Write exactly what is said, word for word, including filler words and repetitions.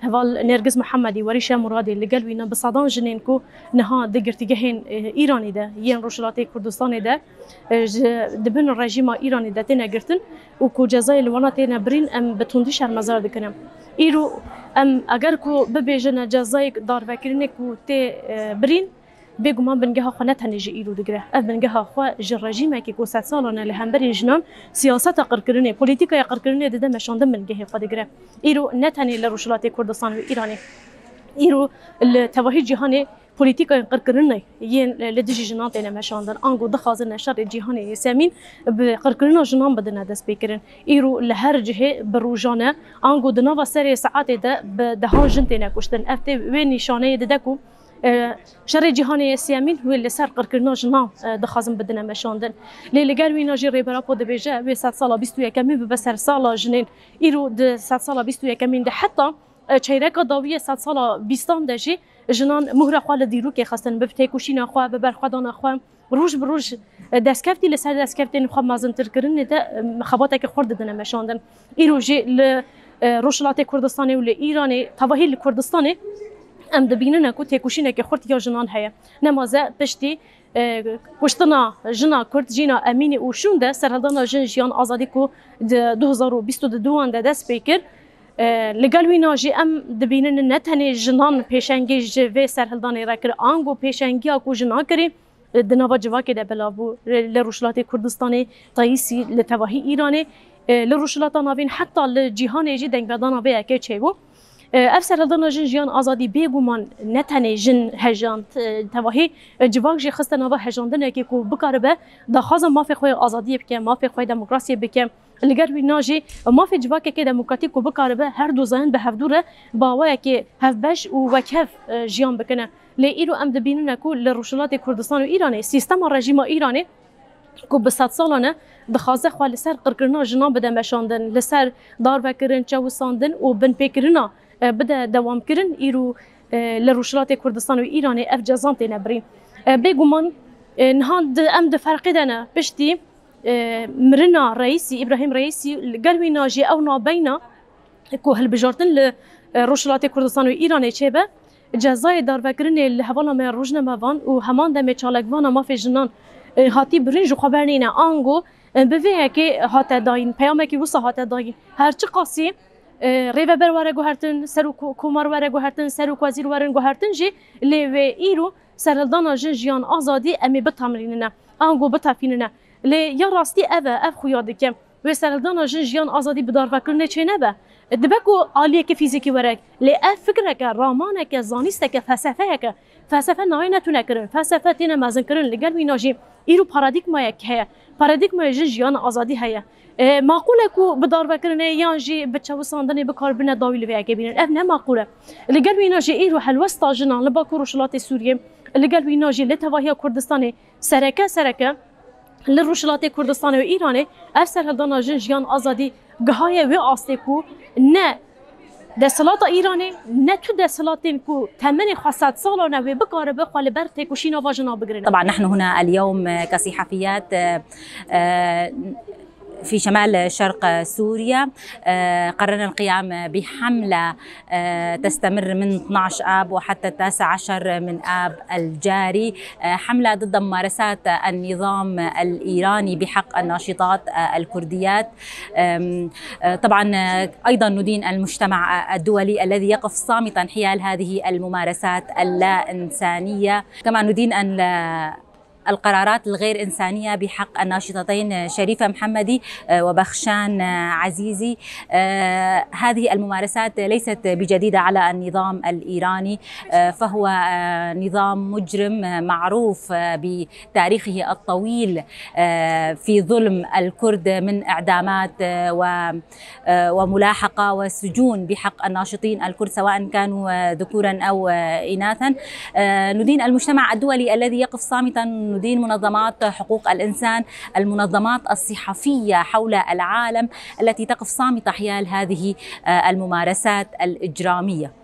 Heval Nergiz Muhammedî, Werîşe Muradê, li gel wîna bi sedan jinên ku niha di girtîgehên, e, Îranê de yên Rojhilatê Kurdistanê de, e, ji, di bin rejîma Îranê de têne girtin û ku cezayê li wana têne birîn, em bi tundî şermezar dikin. Îro em eger ku bibêjine cezayê darvekirinê ku tê, e, birîn, bêguman bingeha xwe ne tenê ji îro digire. Ev bingeha xwe ji rejîmekî ku sedsalan e li hemberî jinan siyaseta qirkirinê, polîtîkaya qirkirinê dide meşandin, bingehê xwe digire. Îro ne tenê li Rojhilatê Kurdistan û Îranê, îro li tevahî cîhanê polîtîkayên qirkirinê yên li dijî jinan têne meşandin. Ango dixwazin şerê cîhanê yê semîn bi qirkirina jinan bidine destpêkirin. Îro li her cihê bi rojan e, ango di nava serê saetê de bi dehan jin têne kuştin. Ev tê wê nîşaneyê dide ku, e, şerê cîhanê yê sêyemîn wê li ser qirkirina jinan, e, dixwazin bidine meşandin. Lê li gel wîna jî Rêber Apo dibêje, wê sedsala bîst û yekemîn bibe sersala jinên. Îro di sedsala bîst û yekemîn de heta, e, çeyreka dawî yê sedsala bîstan de jî jinan muhra xwe li dîrokê xistin, bi têkoşîna xwe, bi berxwedana xwe, roj bi roj, e, destkeftî li ser destkeftên xwe mezintirkirinê de, e, xebateke xurt didine meşandin. Îro jî li, e, Rojhilatê Kurdistanê û li Îranê, tevahî li Kurdistanê em dibînine ku têkoşîneke xurt ya jinan heye. Nemaze piştî, e, kuştina jina Kurd Jîna Emînî û şûn de serhildana Jin Jiyan Azadî ku di du hezar û bîst û duan de dest pê kir, e, li gel wîna jî em dibînin ne tenê jinan pêşengî ji vê serhildanê re kir, ango pêşengiya ku jinan kirî, e, di nava civakê de belav bû, li Rojhilatê Kurdistanê, tayîsî li tevahî Îranê, e, li Rojhilata Navîn, heta li cîhanê jî dengberdana vê yekê çêbû. E, ev serhildana Jin Jiyan Azadî bêguman ne tenê jin hejand, e, tevahî, e, civak jî xiste nava hejandinekê ku bikaribe daxwaza mafê xwe yê azadiyê bike, mafê xwe yê demokrasiyê bike. Li gel wîna jî mafê civakekê demokratîk ku bikaribe her du zayên bi hevdû re bi awayekê hevbeş û wekhev, e, jiyan bikine. Lê îro em dibînine ku li Rojhilatê Kurdistan û Îranê, sîstema rejîma Îranê ku bi sedsalan e dixwaze xwe li ser qirkirina jinan bide meşandin, li ser darvekirin, çewisandin û binpêkirina, e, bide dewamkirin, îro, e, li Rojhilatê Kurdistan û Îranê ev cezan têne birîn. E, bêguman, e, niha di, em di ferqê de ne. Piştî, e, mirina Reîsî, Îbrahîm Reîsî, li gel wîna jî ew nabeyna ku hilbijartin li, e, Rojhilatê Kurdistan û Îranê çêbe, cezayê darvekirinê li hevala me rojnamevan û heman demê çalakvana mafê jinan, e, hatî birîn ji xwe bernîne. Ango, e, bi vê yekê hate dayîn, peyamekî wisa hate dayîn. Her çiqasî, e, rêveber were guhertin, serok ko-, komar were guhertin, serok wezîr werin guhertin jî, lê wê îro serhildana Jin Jiyan Azadî em ê bitamrînine, ango bitefînine. Lê ya rastî ev e, ev xuya dike. Wê serhildana Jin Jiyan Azadî bi darvekirinê çênebe. Dibe ku aliyeke fîzîkî were, lê ev fikreke, ramaneke, zanîsteke, felsefeyeke. Felsefe nayêne tunekirin, felsefe têne mezinkirin, li gel wîna jî îro paradîgmayek heye. Paradîgmaya Jin Jiyan Azadî heye. E, maqûl e ku bi darvekirinê yan jî bi çewisandinê bikaribine dawî li vê yekê bînin. Ev ne maqûl e. Li gel wîna jî îro helwesta jinan li Bakur Rojhilatê Sûriyê, li gel wîna jî li tevahiya Kurdistanê sereke sereke li Rojhilatê Kurdistanê û Îranê ev serhildana Jin Jiyan Azadî gihaye wê astê ku ne desthilata Îranê, ne tu desthilatên ku temenê xwe sedsalan e wê bikaribe xwe li ber têkoşîna va jina bigirine. طبعا نحن هنا اليوم كصحفيات، آه، آه، في شمال شرق سوريا، آه، قررنا القيام بحملة، آه، تستمر من اثناعش آب وحتى التاسع عشر من آب الجاري، آه، حملة ضد ممارسات النظام الإيراني بحق الناشطات، آه، الكرديات. آم، آه، طبعا، آه، أيضا ندين المجتمع، آه، الدولي الذي يقف صامتا حيال هذه الممارسات اللا إنسانية. كما ندين أن القرارات الغير إنسانية بحق الناشطتين شريفة محمدي، آه، وبخشان، آه، عزيزي. آه، هذه الممارسات ليست بجديدة على النظام الإيراني، آه، فهو، آه، نظام مجرم، آه، معروف، آه، بتاريخه الطويل، آه، في ظلم الكرد من إعدامات، آه، و، آه، وملاحقة وسجون بحق الناشطين الكرد، سواء كانوا، آه، ذكورا أو، آه، إناثا. آه، ندين المجتمع الدولي الذي يقف صامتا، ندين منظمات حقوق الإنسان، المنظمات الصحفية حول العالم التي تقف صامتة حيال هذه، آه، الممارسات الإجرامية.